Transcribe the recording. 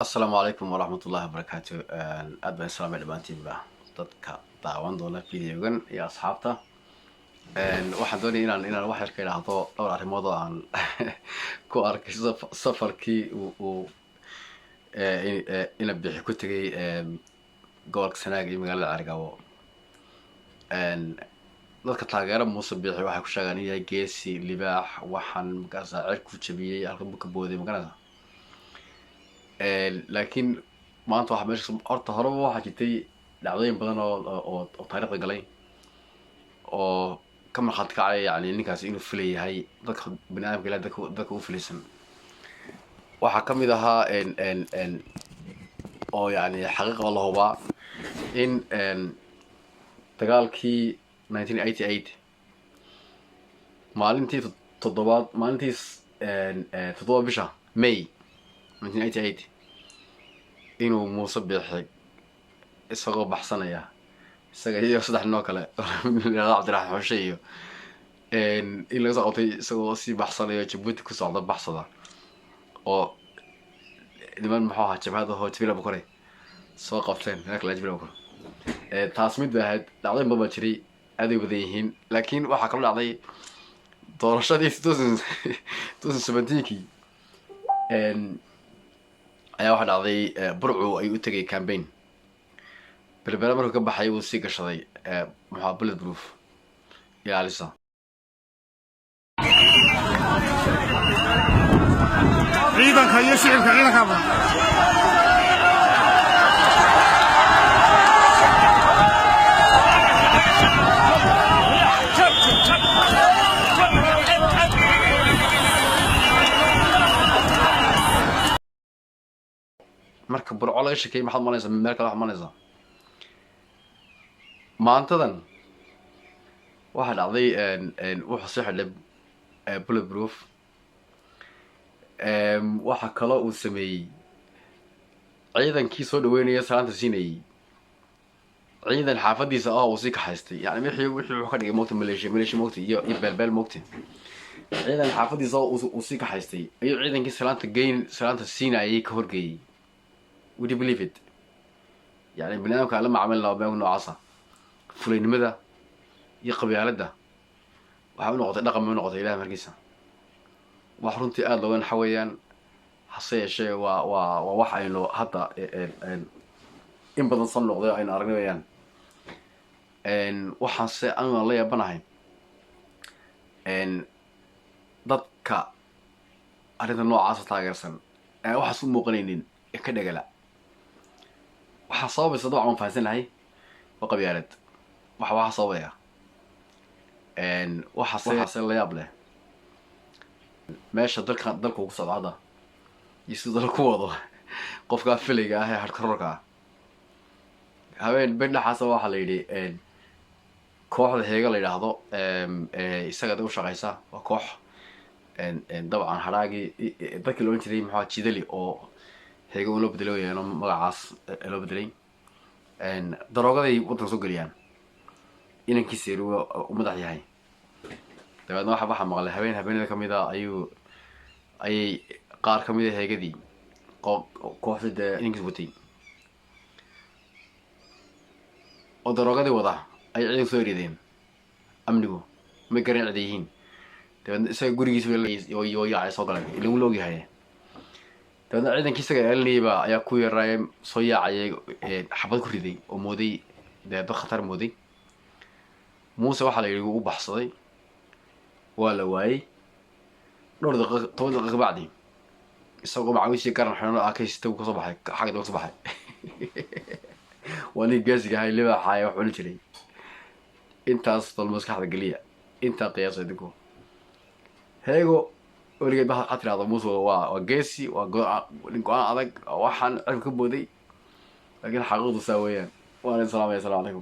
Asalaamu calaykum waraxmatullahi wabarakaatu. Aad baan islaamay dhammaantiinba dadka daawan doona videogan iyo asxaabta. Waxaan doonaya inaan wax yar ka idhaahdo dhowr arrimood oo aan ku arkay safarkii uu Ina Biixi ku tegay gobolka Sanaag iyo magaalada Ceerigaabo. Dadka taageera Muuse Biixi waxay ku sheegaan in yahay geesi, libaax, waxaan markaasa cer ku jabiyey, halka ka booday, maganaysa. Laakiin maanta waxa meesha horta horeba waxaa jirtay dhacdooyin badan oo taariikhda galay oo ka markhaati kacaya, yani ninkaasi inuu filayahay dadka bani aadamka ilahi dadka u filaysan. Waxaa kamid ahaa oo yani xaqiiqa oo la hubaa in dagaalkii 1988, maalintii toddobaad, maalintii 7 bisha May 1988, inuu Muuse Biixi isagoo baxsanaya, isaga iyo saddex nin oo kale, Cabdiraxmaan Xushe iyo in laga soo qabtay isagoo sii baxsanayo, Jabuuti ku socda, baxsada, oo niman muxuu ahaa jabhad ahoo Jibriil Abukore soo qabteen, reer kale Jibriil Abukore. Taas mid bay ahayd. Dhacdooyin badan baa jiray, aad ay badan yihiin, laakiin waxaa kaloo dhacday doorashadii 2017-kii ayaa waxaa dhacday Burcu ayuu u tegay campaign. Berbera markuu ka baxay wuu sii gashaday muxua bullet proof ilaalisa. Ciidanka iyo shicibka, ciidankaa badan. Marka Burco laga shekeeyey, maxaad malaysaa meel kale waxaad malaysaa? Maantadan waxaa dhacday wuxuu soo xidhay bullet proof. Waxaa kaloo uu sameeyey ciidankii soo dhaweynaya, salaanta siinayay, ciidan xaafadiisa ah uu sii kaxaystay. Yani wixii wuxuu ka dhigay moogta maleeshiya, maleeshiya moogta iyo beelbeel moogta. Ciidan xaafadiisa oo uu sii kaxaystay ayuu ciidankii salaanta geyn, salaanta siinayay ka horgeeyey. Would you believe it? Yani bani aadamka la macaamil lahaa been noocaasa, fulaynimada iyo qabyaaladda waxay u noqotay dhaqan bay u noqotay. Ilahay markiisa wax runtii aada looga naxa weeyaan. Hase yeeshee waa wax aynu hadda in badan soo noqday oo aynu aragnay weeyaan. Waxaanse anigu la yaabanahay dadka arrinta noocaasa taageersan ee waxaas u muuqanaynin ee ka dhegala. Waxaa sababaysa dabcan waan fahansanahay, waa qabyaalad waxa sababaya. Waxaase la yaab leh meesha dalka dalka uu ku socdo hadda iyo siduu dalka ku wado qofkaa filayga ah ee hardcore-ka ah. Habeen bendhaxaasa waxaa la yidhi kooxda Heega la yidhaahdo isaga da u shaqeysa waa koox dabcan hadhaagii dadkii la odhan jiray muxua Jidali oo Heega un loo bedelay wayaan, oo magacaas loo bedelay. Daroogaday waddanka soo geliyaan, inankiisa yari u madax yahay. Dabeedna waxaa maqlay habeen habeenada kamid a ayay qaar kamid a Heegadii, kooxdii dee inankiis watay oo daroogadii wada, ayay ciidanku soo eryadeen. Amnigu ma garan cida yihiin. Dabeedna isaga gurigiisa yaacay, soo galeen, ilan wuu la ogyahay. Dabeedna ciidankii isaga ilaalinayay baa ayaa ku yaraaye soo yaacayay xabad ku riday oo mooday dee dad khatar mooday. Muuse waxaa la yidhi wuu u baxsaday, waa la waayey. Dhowr daqiiq, 10 daqiiqo kabacdi, isagoo macawiisii garan xidhan oo akaysita wuu kasoo baxay, xagga dambe kasoo baxay. Waa nin geesiga ahay, libaaxaaya, wax cuni jiray. Intaas dal maskaxda geliya, intaa qiyaasa idinku. Heego weligeed ba waxaad tirahda Muuse waa geesi, waa nin go-aan adag, waxaan cirka ka booday, laakiin xaqiiqdu saa weeyaan. Waan idin salaamaya. Asalamu calaykum.